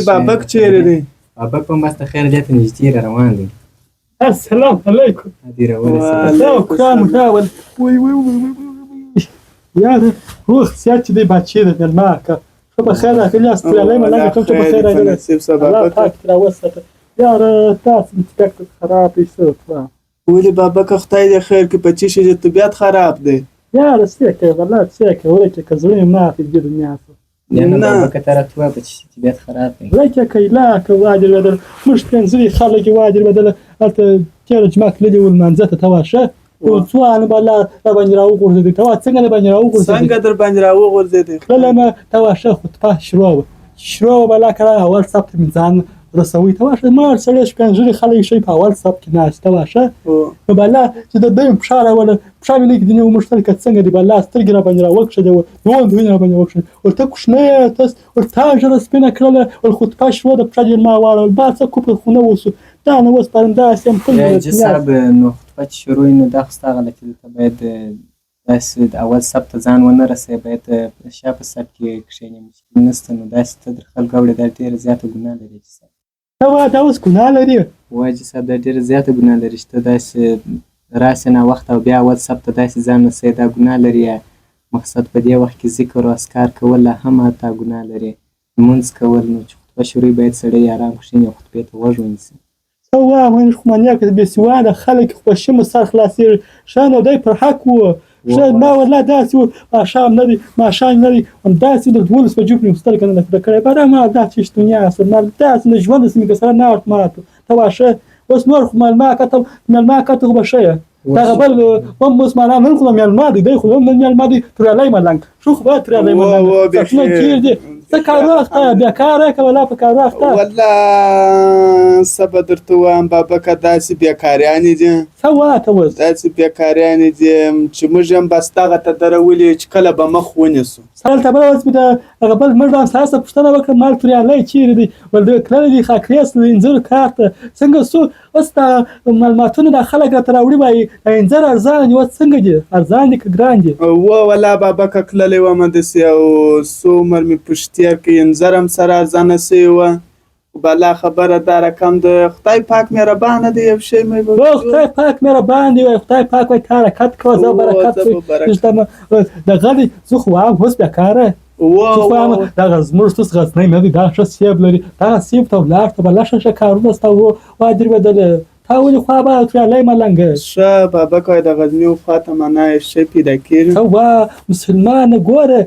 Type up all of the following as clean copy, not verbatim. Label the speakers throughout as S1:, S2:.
S1: بابک چیرې دی؟
S2: بابک هم بس د خیره دې ته نږدې را روان دی.
S3: السلام علیکم.
S2: دی راورسېد.
S3: دا قرآن راول. وای وای وای وای، یاره روغ صحت چې دی بچی د مېلمه که ښه په خیر راغلي یاست. تریالی ملنګ کوم چې په خیر راغلي
S1: نصیب
S3: الله
S1: بابک.
S3: پاک دې راوساته. یاره تاسو مې طبیعت خراب دی، څه وکړم؟
S1: ولې بابکه، خدای دې خیر کړي، په څه شي دې طبیعت خراب دی؟
S3: یاره څه کوې، والله څه کوې، ورکه که زړه مې مات دی دې دنیا څه.
S2: بیا نو
S1: نه.
S2: بابکه ته راته ووایه په څه شي طبیعت خراب دی؟
S3: ورکه که علاقه وادي بدل موږ پنځلي خلک یې وادي بدل هلته تېره جمعه تللي وو لمانځه ته، ته واښه یو ځوان به الله راباندې راوغورځېدی. ته وا څنګه راباندې راوغورځېدی؟
S1: څنګه در باندې راوغورځېدی؟
S3: کله نه ته واښه خطبه شروع وه، شروع وه، بلا کړه اول صف ته مې ځان رسوي. ته واښه مړ سړی شپنځلي خلک شي په اول صف کې ناست. ته واښه نو بلا چې د دوی پښه راوله، پښه مې لږ دیني وموښتل که څنګه دی، بلا سترګې راباندې راوکښلې وه، دوه دوی راباندې وکښلې، ورته کوچنی یې ته ورته ږیره سپینه کړله ول، خطبه شروع ده، پښه دې ما واړول، ما څه کفر خو نه وسو. دا نو اوس پرنداسې یم خپل
S2: یا حاجي صاحب، نو خطبه چې شروع وي نو دا خو ستا غلطي ده. ته باید داسې د اول صف ته ځان ونه رسوې، باید شا په صف کې کښېنې، مشکل نشته. نو داسې ته در خلکو اوړې، دا ډېره زیاته ګناه لري حاجي صاحب.
S3: ته وا دا اوس ګناه لري؟
S2: وای حاجي صاحب، دا ډېره زیاته ګناه لري چې ته داسې راسې ناوخته او بیا اول صف ته داسې ځان رسوې، دا ګناه لري. یا مقصد په دې وخت کې ذکر او اذکار کول لا هم حتی ګناه لري، لمونځ کول. نو چې خطبه شروع وي باید سړی ارام کښېني او خطبې ته غوږ ونیسي.
S3: څه وایم، موږ خو منیا که بې سواده خلک خو په شمو سر خلاصېږي. ښه نو دی پر حق و. ښه ما والله داسې و، ماښام نه دی، ماښام نه دی، همداسې د 12 بجو پرې سترګه نه ده پټه کړې. بله ما دا چې دنیا سره ما داسې د ژوند سره مې سره ناټ مات. ته واښه اوس نور خو مېلمه کته، مېلمه کته خو به ښه یې. دغه بل هم مسلمانان نن خو مېلمه دی، دی خو هم نن مېلمه دی. تریالی ملنګ ښه خو به تریالی ملنګ
S1: بیخي.
S3: څه تېر دي، څه کارونه اخته بېکاره که ولا په کارونه اخته.
S1: والله څه به درته ووایم بابکه، داسې بېکاریانې دي.
S3: څه واته اوس؟
S1: داسې بېکاریانې دي چې موږ هم بس دغه ته درولي چې کله به مخ ونیسو.
S3: هلته بله ورځ مې د هغه بل مړ همسایه څخه پوښتنه وکړه، مال توریالی چیرې دی؟ ول دوی تللی دی خاکریز د انځرو کار ته. څنګه سو اوس دا معلوماتونه دا خلک راته راوړي، وایي دا انځر ارزانه دي، اوس څنګه دي، ارزان دي که ګران دي؟
S1: و والله بابکه تللی وم داسې او څو عمر مې پښ تېر کړ، انځر هم سره ارزانه شوي وه. بلا خبره دا رقم ده، خدای پاک مهربانه دی، یو شی مې به
S3: او خدای پاک مهربان دی، وایي خدای پاک وایي تا حرکت کوه زه برکت
S1: زه به برکت.
S3: دغه دی زه خو وایم اوس بېکاره زه خو وایم دغه زموږ اوس غزنی نه دی، دا ښه سیب لري، دغه سیب ته ولاړ ته بله ښه ښه کارونه ستا وادرېدل. تا ولې خوا به تریالی ملنګه؟
S1: ښه بابک وایي د غزني خوا ته معنا یې ښه پیدا کېږي.
S3: ته وا مسلمانه ګوره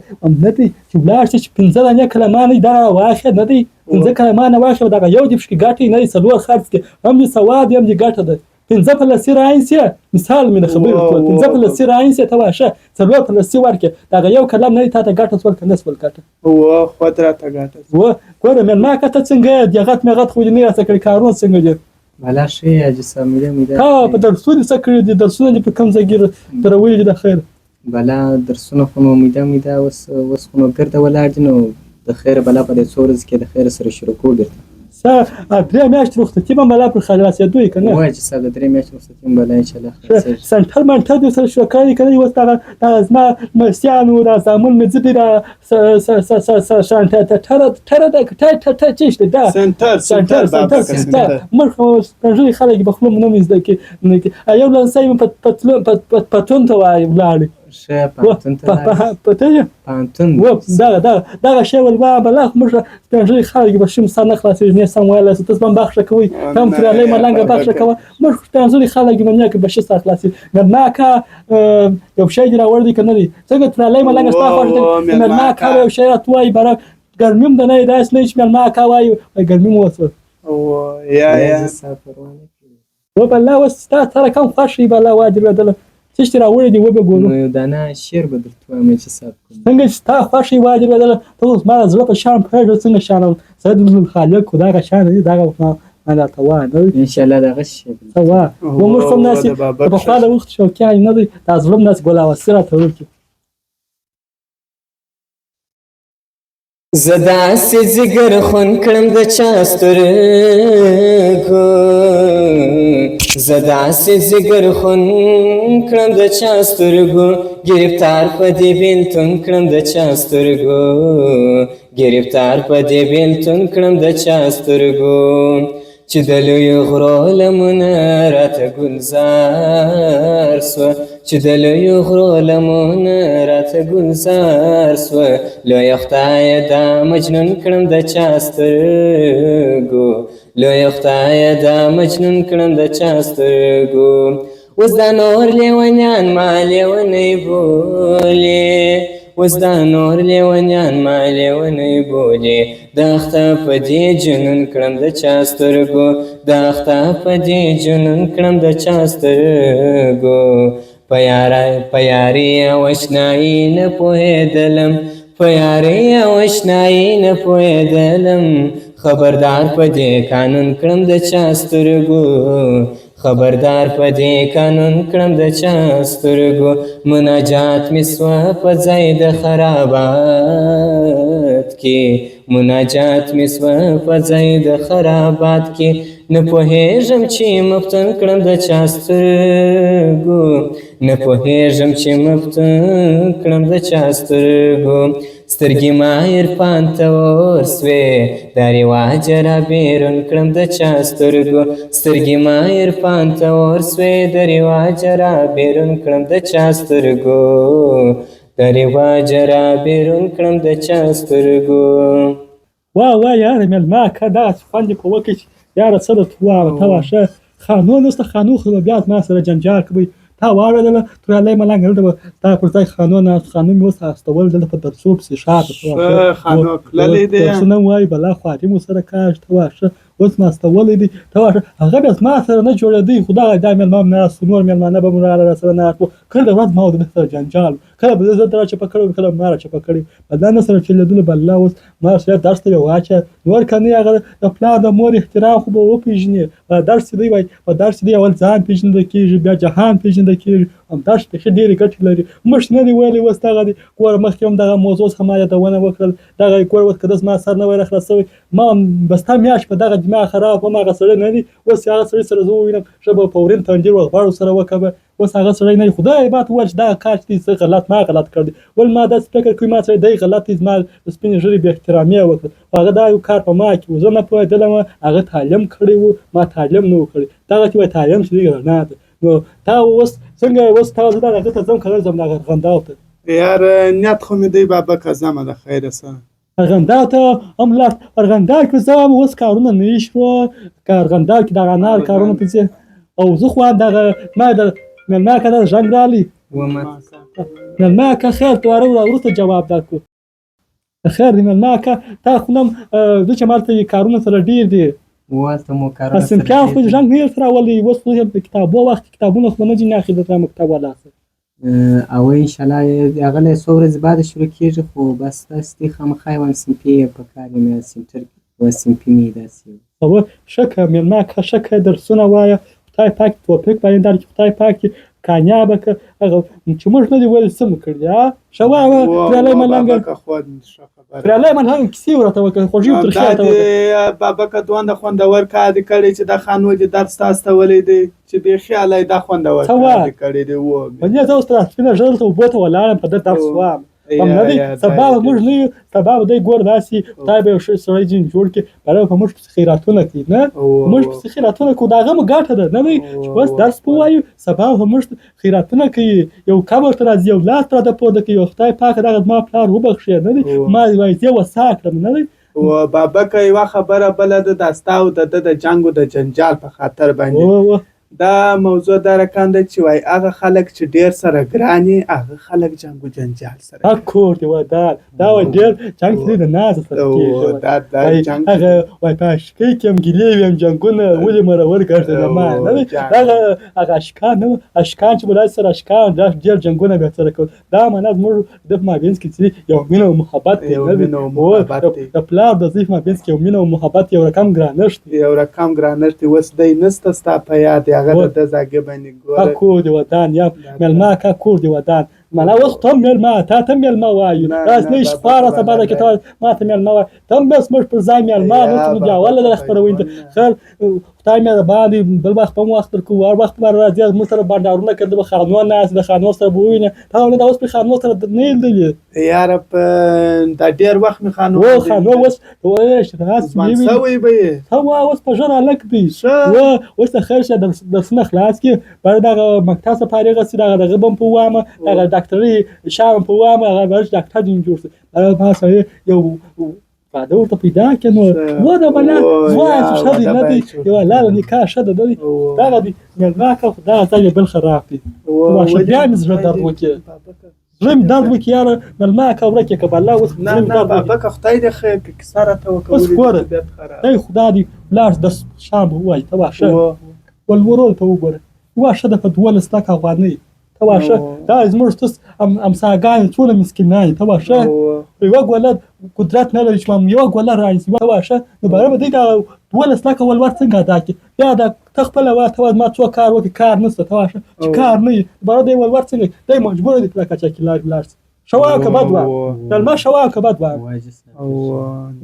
S3: نه دی چې ولاړ شې چې پنځه دانې کلمانه دغه واخې نه دی، پنځه کلمانه واخې دغه یو دې پکې ګټې نه دی، څلور خرڅ کړې، هم دې ثواب دی هم دې ګټه ده. پنځه په لسي راینسې، مثال مې د خبرې ورکول، پنځه په لسي راینسې، ته واښه څلور په لسي ورکړې، دغه یو کلم نه دی تا ته ګټه سول که نه سول ګټه؟
S1: و خود راته ګټه.
S3: و ګوره مېلمه که ته څنګه یې، دې غټ مې غټ خو دې نه راڅه کړې، کارونه څنګه دي؟
S2: بلا ښه یې حاجي صاحب، میده میده.
S3: ها په درسونه څه کړي دي، درسونه دې په کوم ځای کې درولي دي د خیر؟
S2: بلا درسونه خو نو میده میده اوس اوس خو نو ګرده ولاړ دي، نو د خیره بلا په دې څو ورځو کې د خیره سره شروع کوو بیرته.
S3: څه درې میاشتې رخصتي به بلا پر خلاصېدو یې که نه؟
S2: وایي چې صاحب د درې میاشتې رخصتي هم بلا انشاءالله خلاصېږي.
S3: سنټر منټر دې سره شروع کړی که نه؟ اوس دغه دغه زما لمسیان و دا زامن مې ځه دي دا ټره ټره ده که ټه ټه ټه چې دی دا
S1: سنټر
S3: سنټر سنټر سنټر. موږ خو سپینږیري خلک په خوله مو نوم زده کړي یو لمسی مې پتون ته وایي ولاړی.
S2: ښه پوهنتون ته لاړ.
S3: پتون
S2: پوهنتون
S3: و دغه دغه دغه شی ول وا بلا موږ سپینږیري خلک به شم سر نه خلاصېږي، نه سم ویلی شو. تاسو هم بخښه کوئ، هم تریالی ملنګه بخښه کوه. موږ سپینږیري خلک به نه کې به شي سر خلاصېږي. مېلمه کا یو شی دې راوړی دی که نه دی؟ څنګه تریالی ملنګه ستا خوښ دی؟ مېلمه کا یو شی راته وایي، بره ګرمي هم ده نه داسې نه چې مېلمه کا وایي ګرمي مو وسوه.
S1: یا یا
S3: و بلا اوس ستا سره کم خوښ یې بلا وادرېدله، څه چې راوړي دي وبه ګورو.
S2: نو یو دانه شعر به درته ووایم چې صاحب کوم.
S3: څنګه چې ستا خوښ یې وادرېدله، ته اوس ما د زړه په شان پرېږده څنګه شان سید الخالق خو دغه شان دی، دغه ما راته وایه نه دی.
S2: انشاءالله دغه شی به
S3: څه وایه و موږ خو هم داسې د پخوا د وخت شوقیان نه دی، دا زړه هم داسې ګلاوسي راته وکړي.
S2: زه داسې ځیګر خون کړم د چا سترګو، زه داسې ځیګر خون کړم د چا سترګو، ګرفتار په دې بېلتون کړم د چا سترګو، ګرفتار په دې بېلتون کړم د چا سترګو. چې د لویو غرو لمنه راته ګلزار سوه، چې د لویو غرو لمنه راته ګلزار سوه. لویه خدایه دا مجنون کړم د چا سترګو، لویه خدایه دا مجنون کړم د چا سترګو. اوس دا نور لیونیان ما لیونی بولي، اوس دا نور لیونیان ما لیونی بولي. د اخته په دې جنون کړم د چا سترګو، د اخته په دې جنون کړم د چا سترګو. په یاري او اشنایي نه پوهېدلم، په یاري او اشنایي نه پوهېدلم. خبردار په دې قانون کړم د چا سترګو، خبردار په دې قانون کړم د چا سترګو. مناجات مې سوه په ځای د خرابات کې، مناجات مې سوه په ځای د خرابات کې. نه پوهېږم چې مفتون کړم د چا سترګو، نه پوهېږم چې مفتون کړم د چا سترګو. سترګې ما عرفان ته ور سوې، دا رواج را بیرون کړم د چا سترګو. سترګې ما عرفان ته ور سوې، د رواج را بیرون کړم د چا سترګو، د رواج را بیرون کړم د چا سترګو.
S3: وا وا یاره مېلمه که دغسې خوند یې په وکړي چې یاره څه درته ووایم، ته واښه خانو نشته، خانو خو به بیا زما سره جنجال کوي. تا واورېدله توريالی ملنګ، دلته به ستا پر ځای خانو ناست، خانو مې اوس استول دلته په درسو پسې ښار ته.
S1: ښه خانو تللی دی،
S3: درسونه وایي، بلا خواري مو سره کاږي. ته واښه اوس مې استولی دی، ته واښه هغه بیا زما سره نه جوړېدی، خو دغه دا مېلمه هم ناست و، نور مېلمانه به مو راغله راسره ناست وو. کله د ورځ ما او د ده سره جنجال و، کله به زه راچپه کړی وم، کله به ما راچپه کړی، بلا نه سره چلېدلو. بلا اوس ما سره درس ته یې واچه نور که نه، هغه د پلار د مور احترام خو به وپېژني. درس دی وایي، په درس دی اول ځان پېژندل کېږي، بیا جهان پېژندل کېږي. هم درس بیخي ډېرې ګټې لري. موږ نه دی ویلي اوس دغه دی ګوره، مخکې هم دغه موضوع څخه ما یادونه وکړل. دغه ګوره اوس که ده زما سر نه وای راخلاص شوی، ما هم ستا میاشت په دغه دماغ خراب وم. هغه سړی نه دی اوس چې هغه سړي سره زه ووینم، ښه به په ورین تندي روغبړ ورسره وکړم. اوس هغه سړی نه دی، خدای ماته وویل چې دغه کار چې دی زه غلط، ما غلط کړی دی. ولې ما داسې فکر کوي، ما سړی دی غلط دی، زما د سپینې ږیرې بې احترامي یې وکړه. خو هغه دا یو کار په ما کې و، زه نه پوهېدلم. هغه تعلیم کړی و، ما تعلیم نه و کړی. دغه چې وایي تعلیم چې دی رڼا ده. نو تا اوس څنګه اوس تا زه دغه ته ځم که نه ځم دغه ارغنداو ته؟
S1: یاره نیت خو مې دی بابکه، ځمه د خیره سره
S3: ارغنداو ته هم لاړ. ارغنداو کې زه هم اوس کارونه نه یې شروع که ارغنداو کې دغه انار کارونه ته ځې. او زه خو دغه ما د مېلمه که دا زنګ راغلی، مېلمه که خیر ته وروسته جواب درکړو. خیر دی مېلمه که تا خو نم زه چې مالته یې کارونه سره ډېر دي.
S2: هلته مو کارونه سره
S3: صنفیان خو
S2: ډېر دي.
S3: زنګ نه یې راولي اوس خو د کتابو وخت، کتابونه خو نه ځینې اخلي درته مکتب والا سره.
S2: او انشاءالله هغه له څو ورځې بعد شروع کېږي، خو بس داسې دی خامخا یو صنفي یې په کار یم، یا سینټر یوه صنفي مې داسې یو.
S3: او ښه که مېلمه که ښه که درسونه وایه، خدای پاک توفیق باندې درکړي، خدای پاک دې کامیابه که. هغه چې موږ نه دي ویلي څه مو کړي دي؟ ښه وایه تریالی ملنګه،
S1: بابکه خوند ښه خبره.
S3: تریالی ملنګ کیسې ورته وکړه، خوږې او ترخې
S1: دا
S3: ورته وکړه.
S1: دې بابکه دومره خوندور کار دې کړی چې دا خانو دې درس ته استولی دی، چې بیخي علی دا خوندور
S3: څه
S1: کار
S3: وایه؟
S1: دې کړی دی. و
S3: ونې زه اوس تر سپینه ږیره دلته اوبو ته ولاړ یم، په ده درس وایم. هم نه دی سبا به موږ نه یو، سبا به دی ګور داسې خدای به یو ښه سړی ځینې جوړ کړي، بیا به موږ پسې خیراتونه کوي. نه موږ پسې خیراتونه کوو، د هغه مو ګټه ده نه دی چې بس درس به ووایو، سبا به موږ خیراتونه کوي، یو قبر ته راځي، یو لاس راته پورته کوي، یو خدای پاک دغه زما پلار وبخښي نه دی، ما وایي وسا کړم نه دی.
S1: و بابکه یوه خبره بله ده، دا ستا او د ده د جنګ او د جنجال په خاطر باندې دا موضوع دا رقم ده چې وایي هغه خلک چې ډېر سره ګران وي، هغه خلک جنګ و جنجال سره
S3: هغه کور دی ودان، دا وایي ډېر جنګ چې دی د نازه سره کېږي.
S1: دا دا جنګ
S3: هغه وایي په عاشقۍ کې هم ګیلې وي هم جنګونه، ولې مرور ګرځي ما نه دی. دغه هغه عاشقان نه، عاشقان چې به داسې سره عاشقان دا ډېر جنګونه به سره کول. دا معنا زموږ د په مابینځ کې چې یو مینه او محبت دی،
S1: یو مینه او محبت دی،
S3: د پلار د زوی په مابینځ کې یو مینه او محبت، یو رقم ګرانښت دی،
S1: یو رقم ګرانښت دی. اوس دی نسته ستا په یاد، هغه د ده ځاګه باندې ګوره.
S3: کور دی ودان یا مېلمه کا کور دی ودان. مانا اوس ته هم مېلمه، تا ته هم مېلمه وایو.
S1: نه،
S3: داسې
S1: نه،
S3: نه چې
S1: بابا،
S3: خواره
S1: بابا،
S3: سبا ده کې
S1: نه.
S3: ته ما ته مېلمه وایې، ته هم بس موږ پر ځای مېلمه،
S1: یا
S3: نو څه نو بیا
S1: بابا،
S3: اوله در خبروي.
S1: ژوند.
S3: خیر، خدای مهربان دی، بل وخت به هم وخت درکوو، هر وخت به راځې، موږ سره بنډارونه کوې، د خانو ناست، د خانو سره به ووینې. تا ولې دا اوس پرې خانو سره نه یې لیدلې؟
S1: یاره په دا ډېر وخت مې خانو
S3: و خانو اوس وایې چې راس
S1: ځوان
S3: مې ویني.
S1: سوی به یې.
S3: ته وا اوس په ژر هلک دی.
S1: ښه.
S3: و اوس د خیر شه، درسونه خلاص کړي، باید دغه مکتب څخه فارغه سي، دغه دغه به هم په ووامه، دغه ډاکټري شا هم په ووامه، هغه به ډاکټر دې جوړ سي. هغه ما سره یو واده ورته پیدا کړي نو.
S1: ښه.
S3: و د بلا
S1: و،
S3: ځوان
S1: یا،
S3: چې ښه دی
S1: واده
S3: نه دی،
S1: باید شو.
S3: یوه لاله نکاح ښه ده نه دی، دغه دی مېلمه که، خو دغه ځای یې بل خراب دی. واښه، بیا مې زړه درد وکړي. زړه مې درد وکړي یاره، مېلمه که ورک یې که بلا اوس
S1: نه
S3: زړه مې
S1: نه
S3: درد وکړي.
S1: بابا که خدای دې خیر کړي، کیسه راته وکړه.
S3: اوس
S1: ولې
S3: ګوره.
S1: طبیعت خراب؟
S3: دی خدا دی ولاړ د شام به ووایي ته واښه
S1: و،
S3: ولورو ته وګوره، واښه ده په 12 لکه افغانۍ، ته واښه
S1: نو.
S3: دا زموږ تس امساګانې څونه مسکینان دي، ته واښه
S1: و،
S3: یوه ګوله قدرت نه لري چې ما یوه ګوله رانیسي، واښه نو بهر به دی دا 12 لکه ولور څنګه ادا کړي؟ بیا دا ته خپله وایه، ته وایه ما څو کار وکړي، کار نشته، ته واښه چې
S1: او.
S3: کار نه وي بهر دی ولور څنګه دی مجبور دی په کچا کې لاړ لاړ شي. ښه وایم که بد وایم؟ مېلمه ښه وایم که بد وایم؟
S2: واجب صاحب.
S1: او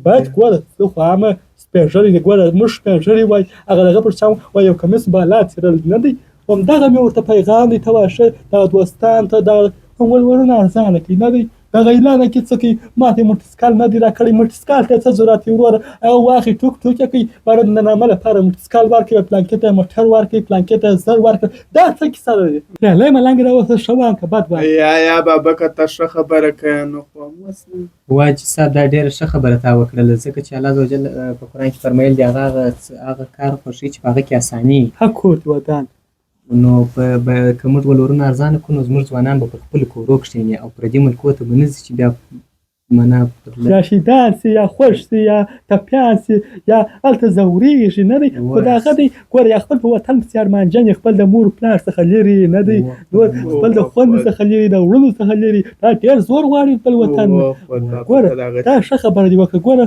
S3: باید ګوره زه خو عامه سپین ږیری دی، ګوره موږ سپین ږیري وای هغه دغه پر چا وای یو کمیس بالا څیرل نه دی، همدغه مې ورته پیغام دی، ته واښه دا دوستان ته دا هم ولورونه ارزانه کوي نه دی، دغه اعلانه کې څه کوي، ما ته یې موټرسایکل نه دی راکړی، موټرسایکل ته یې څه ضرورت دی وروره، هغه واخلي ټوک ټوک یې کوي، باره د نامه لپاره موټرسایکل ورکوي، پلانکي ته یې موټر ورکوي، پلانکي ته یې زر ورکوي، دا څه کیسه ده؟ پیالې ملنګ راوسته، ښه وایم که بد وایم؟
S1: یا یا بابا که ته ښه خبره کوې نو خو هم اوس نه.
S2: واجب صاحب دا ډېره ښه خبره تا وکړله، ځکه چې الله عزوجل په قرآن کې فرمایل دي هغه هغه کار خوښوي چې په هغه کې اساني وي.
S3: حق کور دې ودان.
S2: نو که موږ ولورونه ارزانه کړو نو زموږ ځوانان به پر خپلو کورو کښېني او پردي ملکو ته به نه ځي چې بیا معنا پر
S3: یا شهیدان سي یا خوښ سي یا ټپیان سي یا هلته ځورېږي نه دی، خو دا هغه دی ګوره یا خپل په وطن پسې ارمانجن یې، خپل د مور پلار څخه لرې نه دی، نور خپل د خوندو څخه لرې، د وروڼو څخه لرې، دا ډېر زور غواړي خپل وطن. ګوره دا ښه خبره دې وکړه، ګوره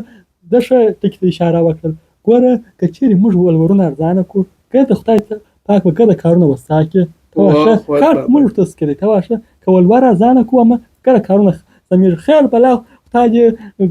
S3: ده ښه ټکي ته اشاره وکړل، ګوره که چېرې موږ ولورونه ارزانه کړو که د خدای پاک به ګرده کارونه وساکي، ته واښه کار خو موږ ورته کړی، ته واښه که ولور ارزانه کړو همه ګرده کارونه سمېږي. خیر بلا خدای دې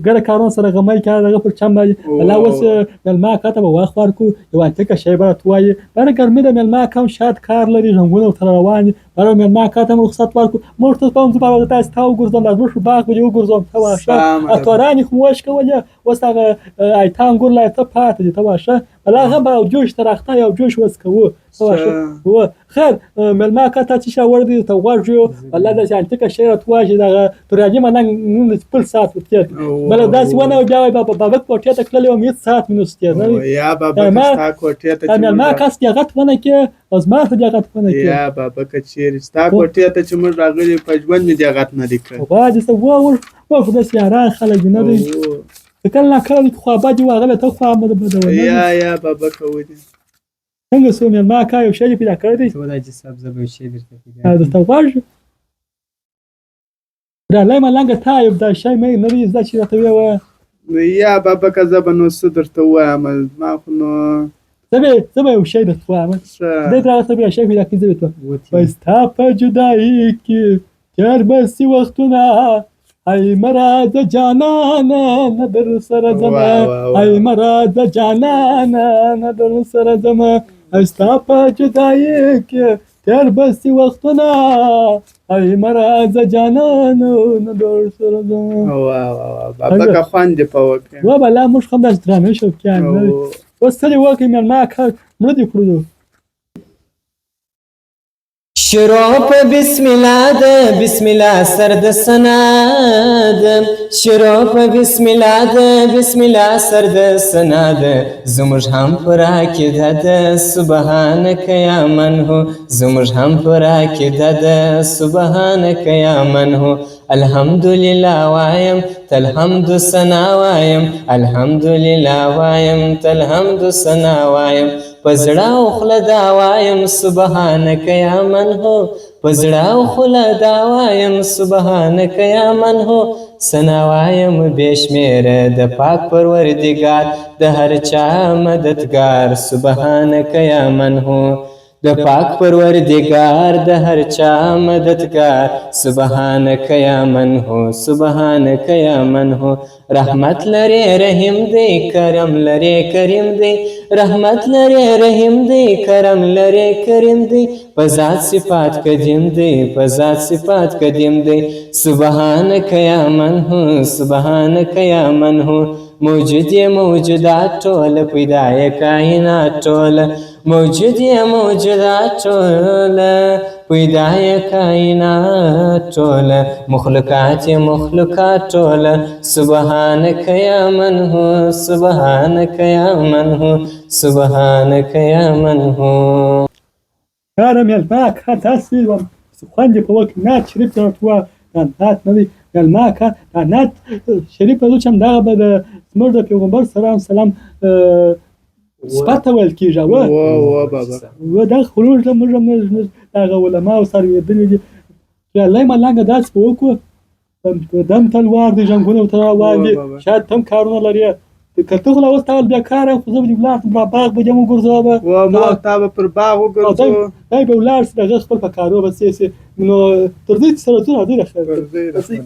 S3: ګرده کارونه سره غمی کړه، دغه پر چم باندې بلا اوس مېلمه اکا ته به وخت ورکړو، یو انتیکه شی به راته ووایي، باره ګرمي ده مېلمه اکا هم شاید کار لري، رنګونه ورته روان دي، باره مېلمه اکا ته هم رخصت ورکړو، موږ ته به هم زه به داسې تا وګرځوم، دا زموږ پر باغ به دې وګرځوم، ته واښه اتورانې خو مو وشکولې، اوس هغه ایتان ګور لا ته پاتې دي، ته واښه بلا هغه به او جوش ته راخته یو جوش اوس کوو، ته واښه. و خیر مېلمه اکا تا څه شی راوړی دی ته غوږ یو، بلا داسې انتیکه شی راته ووایه چې دغه توريالي ملنګ نن د خپل ساعت ور تېر کړ، بله داسې ونه بیا وایي بابک کوټې ته تللی وم هېڅ ساعت مې نه شو تېر.
S1: یا بابک ستا کوټې ته
S3: چې مېلمه اکا دې غټ ونه کې او زما ته دې غټ ونه کې.
S1: یا بابک چېرې ستا کوټې ته چې موږ راغلي په ژوند مې دې غټ نه دی کړی.
S3: وا دې څه وه خو داسې یاران خلک دي نه دی، کله نا کله دې خوا بدې وه ته خوا مه بدوه.
S1: یا یا بابک ودې
S3: څنګه سو مېلمه اکا یو شی دې پیدا کړی دی؟
S2: څه حاجي صاحب زه به یو شی درته پیدا
S3: درته غوږ رالی ملنګه تا یو دا شی مې نه دی زده چې راته ویې وایه.
S1: یا بابا که زه به نو څه درته ووایم، ما خو نو
S3: زه به یو شی درته ووایم، دی راغله ته به یو شی پیدا کړې، زه به درته ووایم. ستا په جدایي کې تېر به سي وختونه، ای مه راځه جانانه نه در سره ځمه، ای مه راځه جانانه نه در سره ځمه، ستا په جدایي کې تېر به سي وختونه، ای مه راځه جانانه نه در سره ځمه.
S1: وا وا وا بابا که خوند دې په وکړې.
S3: وا بلا موږ هم داسې درانه شوقیان نه اوس څه دې وکړې مېلمه اکا مړه دې کړو.
S2: شروع په بسم الله ده، بسم الله سر د سنا ده، شروع په بسم الله ده، بسم الله سر د سنا ده، زموږ هم پر عقیده ده، سبحانک یا من هو، زموږ هم پر عقیده ده، سبحانک یا من هو. الحمدلله وایم تل حمد ثنا وایم، الحمدلله وایم تل حمد ثنا وایم، په زړه او خوله دا وایم سبحانک یا من هو، په زړه او خوله دا وایم سبحانک یا من هو. ثنا وایم بې شمېره د پاک پروردګار، د هر چا مددګار، سبحانک یا من هو. د پاک پروردګار د هر چا مددګار، سبحانک یا من هو، سبحانک یا من هو. رحمت لري رحیم دی، کرم لري کریم دی، رحمت لري رحیم دی، کرم لري کریم دی، په ذات صفات قدیم دی، په ذات صفات قدیم دی، سبحانک یا من هو، سبحانک یا من هو. موجود یې موجودات ټول، پیدا یې کائنات ټول، موجود یې موجودات ټول، پیدا یې کائنات ټول، مخلوقات یې مخلوقات ټول، سبحانک یا من هو، سبحانک یا من هو، سبحانک یا من هو.
S3: یاره مېلمه کا داسې وم چې خوند یې په وکړ، نعت شریف یې راته ووایه. دا نعت نه دی مېلمه کا، دا نعت شریف به چې همدغه به د زموږ د پیغمبر سلام سلام صفت ته ویل کېږي.
S1: وه بابا
S3: وه، دا خو موږ موږ هم زموږ دغه علماو سره وېدلي دي. الله ملنګه داسې به وکړو، دم تلوار دی، جنګونه ورته روان دي، شاید تم کارونه لري. که ته خو لا اوس تا بیا کار یم، خو زه به دې ولاړ شم، را باغ به دې هم وګرځوم.
S1: وه، ما او تا به پر باغ وګرځو.
S3: دی به ولاړ شي، هغه خپل په کارو به سي. نو تر دې چې سره ځو، راځئ.
S1: راځئ.